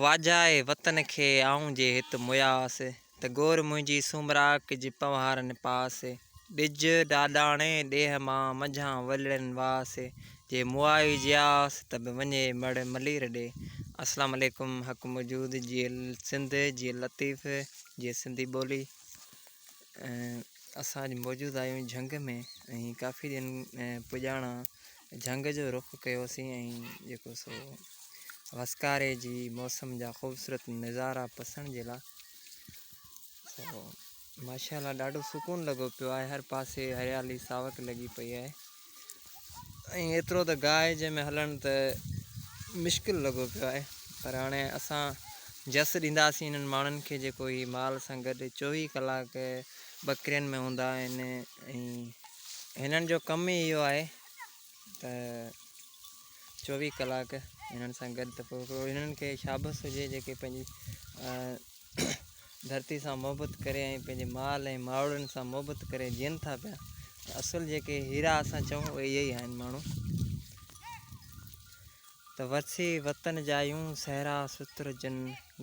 واجهائي وطن کي آئون جي هت مياس، ته گور منهنجي سومرا ڪج پنهوارن پاس، ڏج ڏاڏاڻي ڏيهه مان منجهان ولڙين واس، جي موئائي جياس ته به وڃي مڙهه ملير ڏي. اسلام عليڪم حق موجود جيئي سنڌ جيئي لطيف جيئي سنڌي ٻولي. اسان اڄ موجود آهيون جهنگ ۾ ۽ ڪافي ڏينهن پڄاڻا جهنگ جو رخ ڪيوسين ۽ جيڪو سو وسڪاري جي موسم جا خوبصورت نظارا پسڻ جي لاء سو ماشاء الله ڏاڍو سڪون لڳو پيو آهي هر پاسي هريالي ساوڪ لڳي پئي آهي ۽ ايترو ته گاهه جنهن ۾ هلڻ ته مشڪل لڳو پيو آهي پر هاڻي اسان جس ڏينداسين انهن ماڻهن کي جيڪو هي مال سان گڏ چوويهه ڪلاڪ ٻڪرين ۾ هوندا آهن ۽ هنن جو ڪم ئي اهو آهي ته چوويهه ڪلاڪ هنن سان گڏ ته پوء هنن کي شابس هجي جيڪي پنهنجي ڌرتي سان محبت ڪري ۽ پنهنجي مال ۽ ماروئڙن سان محبت ڪري جيئن ٿا پيا ته اصل جيڪي هيرا اسان چئون اهي اهي ئي آهن ماڻهو ته وسي وطن جايون صحرا ستر جن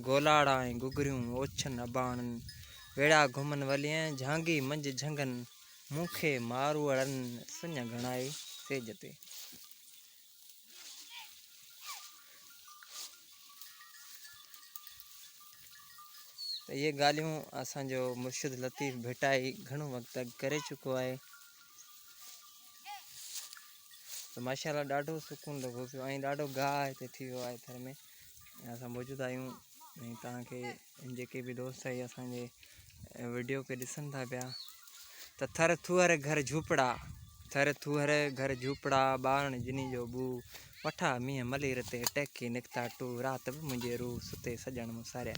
گولاڙا ۽ گگريون اوڇن اباڻن ويڙا گهمن ولين جهانگي منجهه جهنگن مون کي ماروئڙن سڃ گهڻائي سيج تي. ته اهي ڳالهيون اسان جو مرشد لطيف ڀٽائي گهڻو وقت اڳ ڪري چڪو آهي ته ماشاء الله ڏاڍو سڪون لڳو پيو ۽ ڏاڍو گاهه هتي ٿي ويو آهي ٿر ۾ اسان موجود آهيون ۽ توهان کي جيڪي به دوست آهي اسان جي وڊيو کي ڏسن ٿا پيا ته ٿر ٿوهر گهر جهوپڙا ٿر ٿوهر گهر جهوپڙا ٻارڻ جني جو ٻو وٺا مينهن ملير تي ٽهڪي نڪتا ٽو رات به منهنجي روح ستي سڄڻ مون ساريا.